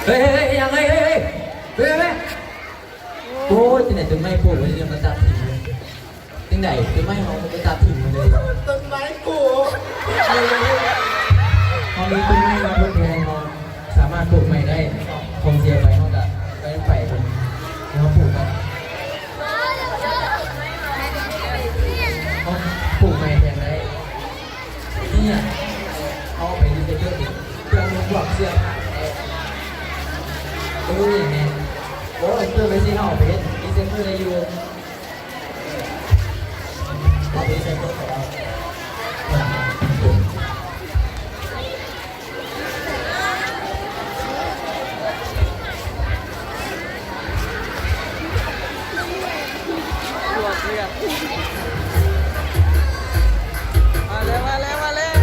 ເຮີ້ຍ ເຮີ້ຍ ເຮີ້ຍ ຫຍັງ ເຮີ້ຍ ເຮີ້ຍ ເຮີ້ຍ ໂອ້ຍ ຈັ່ງໃດຕົ້ນໄມ້ໂປະ ເຮົາຈະມາຕັດຖິ້ມ ຈັ່ງໃດຕົ້ນໄມ້ເຮົາໄປຕັດຖິ້ມເລີຍ ຕົ້ນໄມ້ໂປະ ເຮົາມີຕົ້ນໄມ້ມາທົດແທນ ເຮົາສາມາດປູກໃໝ່ໄດ້ ຂອງເສຍໄປເຮົາກະໄປນຳໄປພຸ້ນ ເຮົາປູກກັນ ເຮົາປູກໃໝ່ແທນໄດ້. ເອີ ເອົາໄປຣີໄຊເຄິນ ເຄື່ອງນຸ່ງພວກເສື້ອຜ້າແທ້ ເອີ ແມ່ນ ໂອ້ຍ ເຄື່ອງໄປຊີ້ເຮົາເອົາໄປເຮັດຣີໄຊເຄິນໄດ້ຢູ່ ເອົາໄປຣີໄຊເຄິນກໍໄດ້. ມາແລ້ວ ມາແລ້ວ ມາແລ້ວ.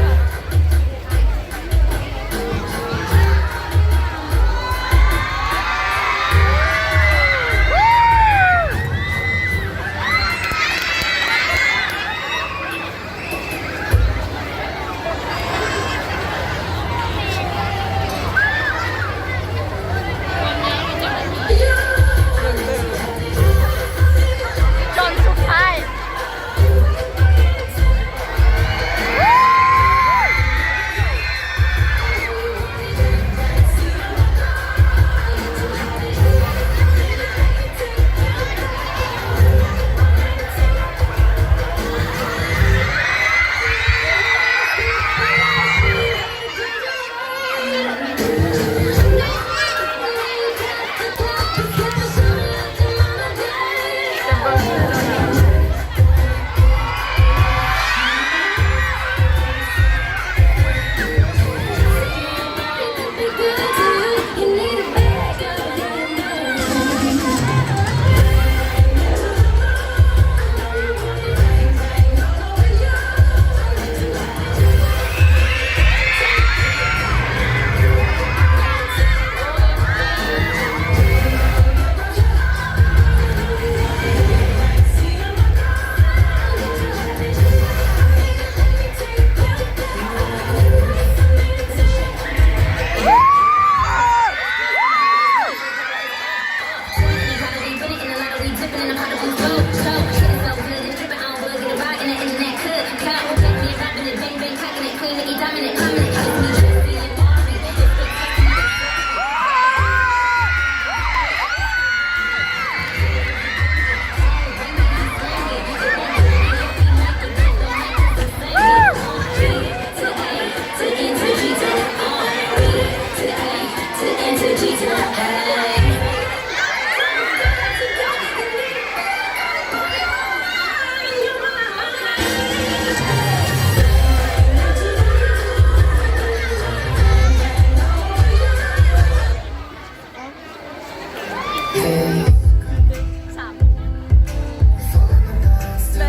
ສາມ ໄ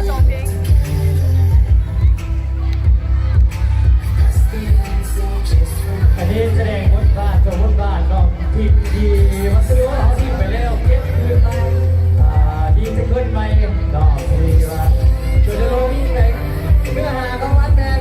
ດ້ສອງເພງ. ອັນນີ້ສະແດງບົດບາດສອງບົດບາດເນາະ ທີ່ ທີ່ວ່າສະດຸກເຮົາຖິ້ມໄປແລ້ວ ເກັບຄືນມາ ອ່າ ດີເສຍເກີນໄປເນາະ ທີ່ວ່າ ເພື່ອຈະລົງໃນເນື້ອຫາຂອງມັນແມ່ນ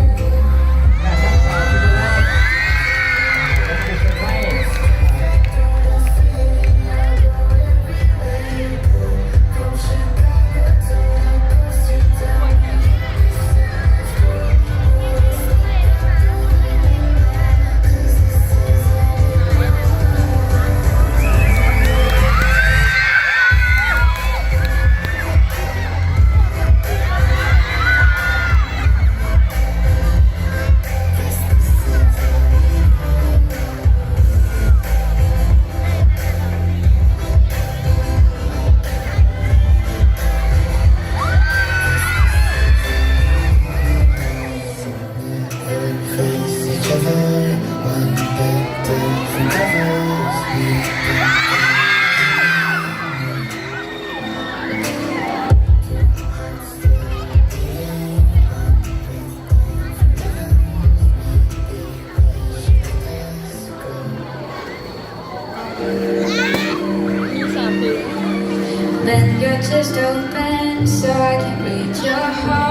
Bend your chest open so I can read your heart.